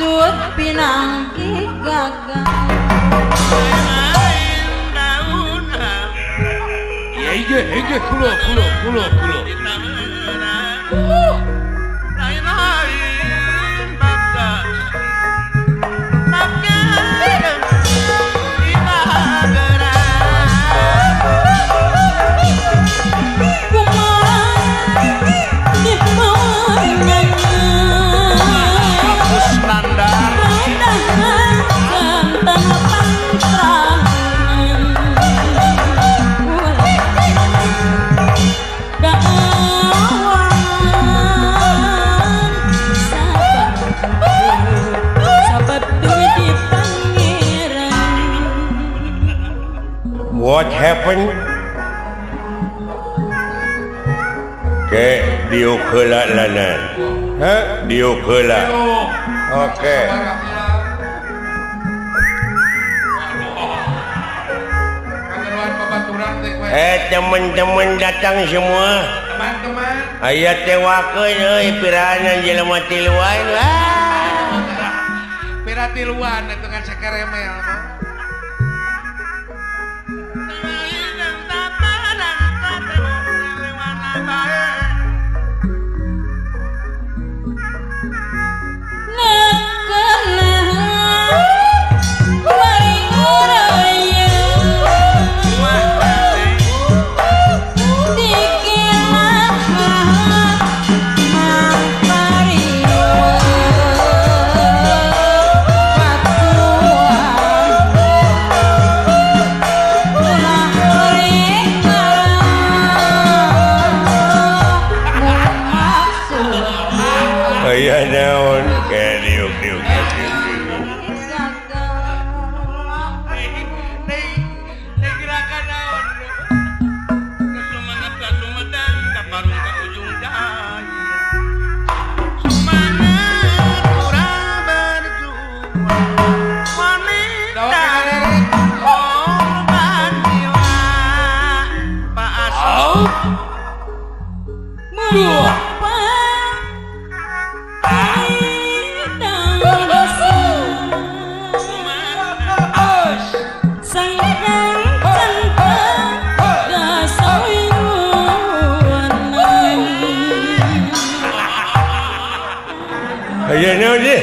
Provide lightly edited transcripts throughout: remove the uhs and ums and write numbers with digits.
Maksud pinanggi gagal. Ya iya iya kulo kulo kulo kulo. What happened? Ke diuk heula lanan. Hah? Diuk heula. Oke. Teman-teman datang semua. Teman-teman. Aya tewakeun euy pirana jelema tiluan lah. Pira tiluan eta kan sakeremel mah. Aya naon deh?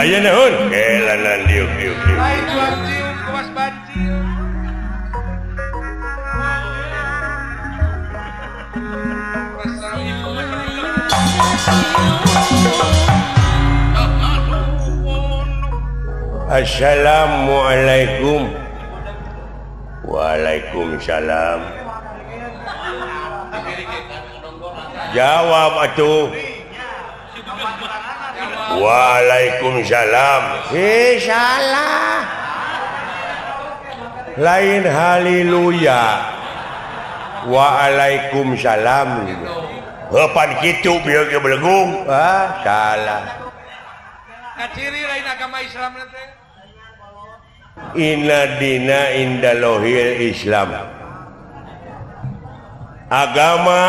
Aya naon? Kelanan diuk diuk diuk. Lain cuang cium kuas bancil. Assalamualaikum. Waalaikumsalam. Jawab atuh. Waalaikumsalam. Salah. Lain haleluya. Waalaikumsalam. Heupan kitu bieu ge belegung. Ah, salah. Kaciri lain agama Islam teh. Inna dina indalohil Islam. Agama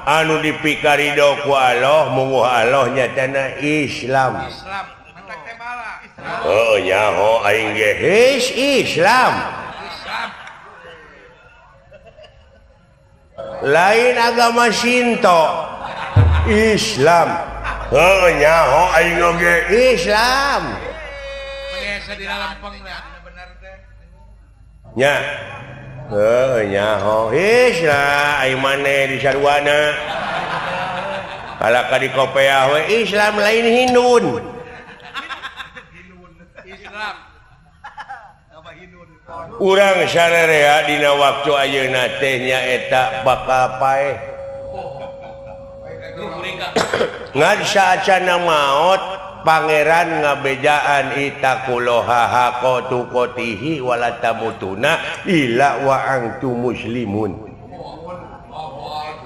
anu dipikarido ku Allah munguh Allah nyatana Islam. Islam mantak teh bala. Heuh nyaho aing ge his Islam. Islam. Lain agama Shinto. Islam. Heuh nyaho aing oge Islam. Mengesa di lempeng bener teh. Nya. Heuh nyaho Islam ai maneh di sarwana. Kalaka di kopeah we Islam lain Hindun. Islam. Apa Hindun? Urang sarerea dina waktu ayeuna teh nyaeta bakal paeh. Ngan saacana maot pangeran ngabejaan itaquloha haqa tuqatihi wala tamutuna illa wa antum muslimun.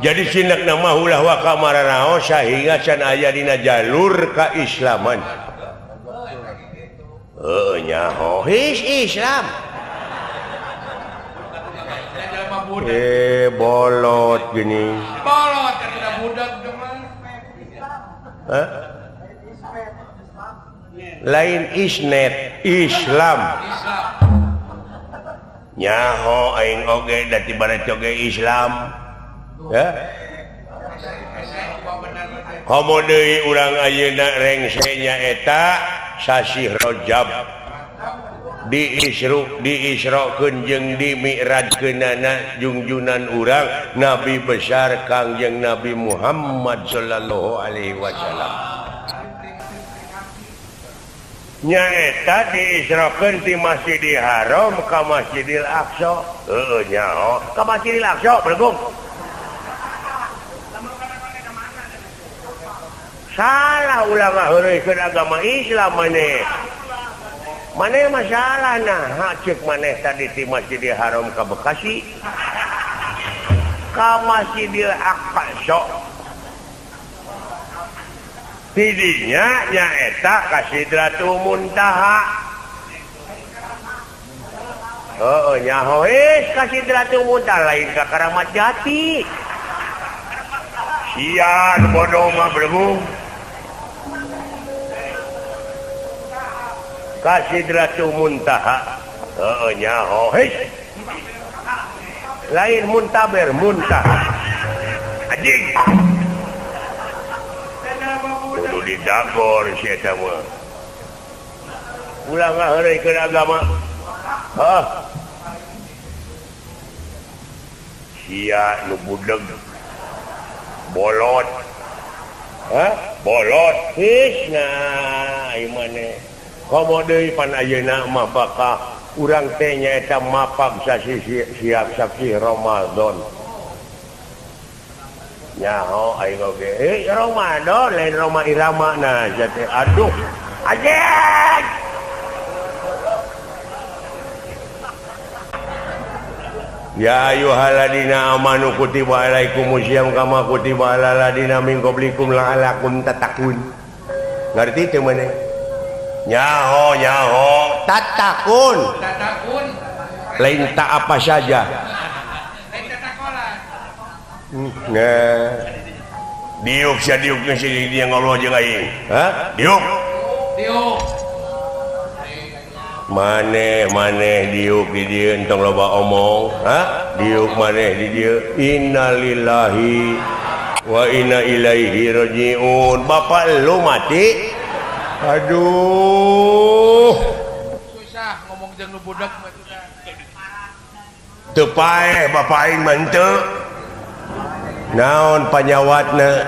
Jadi sinakna mah ulah waka maranao sahingga can aya dina jalur kaislaman. Heuh nyaho his Islam. Bolot gini. Bolot kada budak mah. Hah? Lain isnet Islam. Nyaho aing oge da ti barat oge Islam. Ya. Komo deui urang ayeuna rengse nyaeta sasih Rajab. Diisrokeun jeung dimi'rajkeunana jungjunan urang Nabi besar Kangjeng Nabi Muhammad sallallahu alaihi wasallam. Nyaeta diisrokeun ti Masjidil Haram ka Masjidil Aqsa. Heueuh nyaho ka Masjidil Aqsa bergung. Salah ulama heureuykeun agama Islam maneh. Maneh masalah nah cek maneh tadi ti Masjidil Haram ka Bekasi ka Masjidil Aqsa. Tidinya nyaeta ka Sidratul Muntaha. Heueuh nyaho geus ka Sidratul Muntaha lain ka Karamat Jati. Sian bodoh mah bergung. Ka Sidratul Muntaha. Heueuh nyaho geus. Lain muntaber muntaha. Anjing. Kudu didagor si eta mah. Ulah ngaheureuykeun agama. Hah. Sia nu budeg. Bolot. Hah? Bolot. His nah ieu maneh. Komo deui pan ayeuna mah bakal urang teh nyaeta mapag sasi siap saksi Ramadan. Nyaho aing oge. Eh Ramadan lain Roma Irama nah teh. Aduh. Anjing. Ya ayyuhalladzina amanu kutiba alaikumusiyam kama kutiba alal ladzina min qablikum la'allakum tattaqun. Ngarti teu maneh? Nyaho nyaho tatakun. Tatakun. Lain tak apa saja. Lain tatakolan. Nah. Diuk sia diuk si dia ngobrol jeung aing. Hah? Diuk. Diuk. Maneh maneh diuk di dieu entong loba omong. Hah? Diuk maneh di dieu. Innalillahi wa inna ilaihi rajiun. Bapak lu mati. Aduh. Susah ngomong jeung nu budak mah susah. Teu paeh bapak aing mah henteu. Naon panyawatna?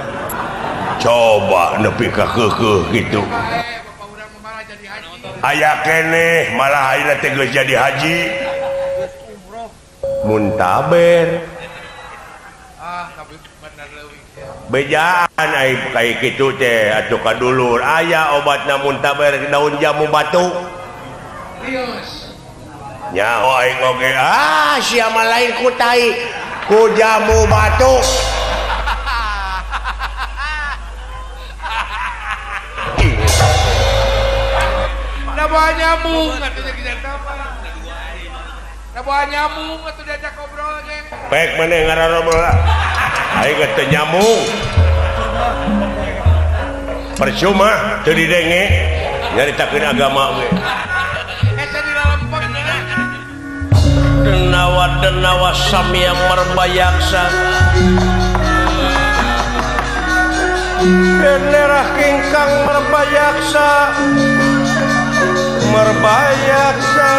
Coba nepi ka keukeuh kitu. Bapak urang mah malah jadi haji. Aya keneh malah ayeuna teh geus jadi haji. Muntaber. Ah, tapi bener leuwih. Bejaan ai kai kitu teh atuh ka dulur aya obatna muntaber daun jamu batu. Rius. Nyaho aing oge ah sia mah lain ku tai ku jamu batu. Naboa nyambung atuh jeung apa? Naboa nyambung atuh diajak ngobrol ge. Pek maneh ngarobrol lah. Aing teu nyambung. Percuma teu didenge nyaritakeun agama ge. Eta di lalempeng. Denawa denawa samya merbayaksa. Benerah kingkang merbayaksa. Merbayaksa.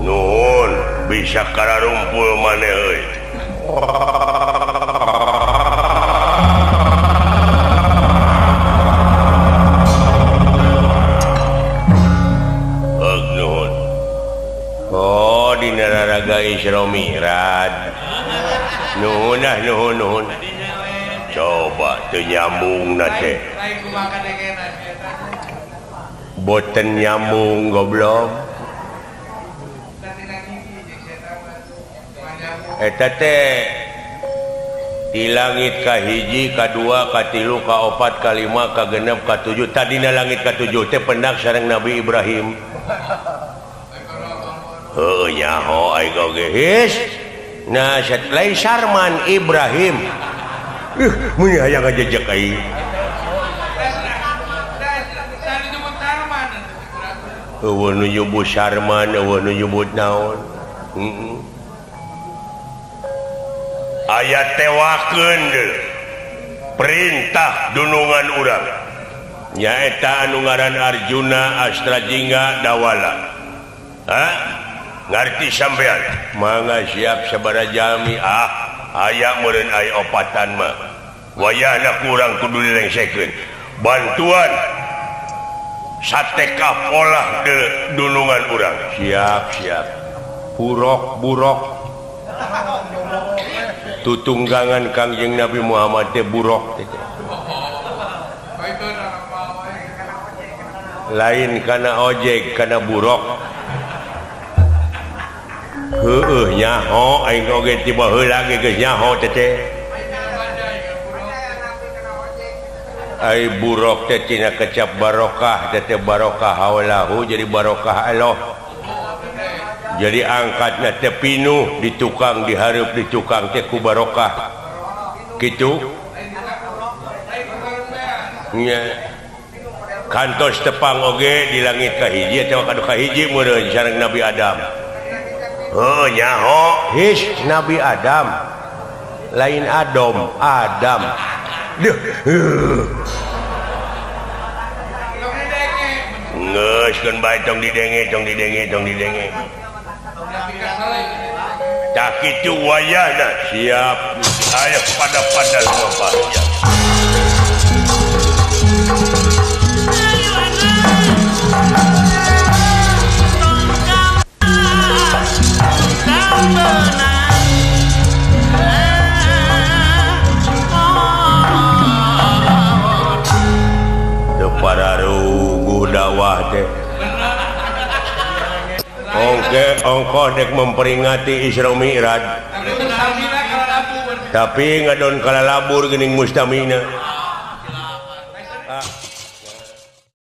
Nuhun bisa kararumpul maneh euy. Nuhun. Oh dina raraga Isra Mi'raj. Nuhun ah nuhun nuhun. Coba teu nyambungna teh. Boten nyambung goblok. Eta teh di langit kahiji, kadua, katilu, kaopat, kalima, kagenep, katujuh. Tadina langit katujuh teh pendak sareng Nabi Ibrahim. Heuh nyaho aing oge his. Nah, lain Sarman Ibrahim. Mun hayang ngajejek aing. Eueuh nu nyebut Sarman, eueuh nu nyebut naon. Heeh. Aya tewakeun deui. Perintah dunungan urang. Nyaeta anu ngaran Arjuna Astrajingga Dawala. Hah? Ngarti sampean? Mangga siap sabaraha jalmi. Ah, aya meureun aya opatan mah. Wayahna kurang kudu dilengsekeun. Bantuan sateka polah de dunungan urang. Siap, siap. Burok, burok. Tutunggangan Kangjeng Nabi Muhammad teh burok teh. Lain kana ojek, kana burok. Heueuh nyaho aing oge tiba heula ge geus nyaho teh. Ai burok teh tina kecap barokah teh barokah haulahu jadi barokah Allah. Jadi angkatna teh pinuh di tukang dihareup di tukang teh ku barokah. Kitu. Nya kantos tepang oge di langit kahiji atawa kadu kahiji meureun sareng Nabi Adam. Oh nyaho his Nabi Adam lain Adam Adam. Duh. Geus keun bae tong didenge tong didenge tong didenge. Tah kitu wayahna siap aya pada-pada lumampah. Para ruguh dakwah teh. Ongke ongkoh dek memperingati Isra Mi'raj. Tapi ngadon kalalabur geuning mustamina.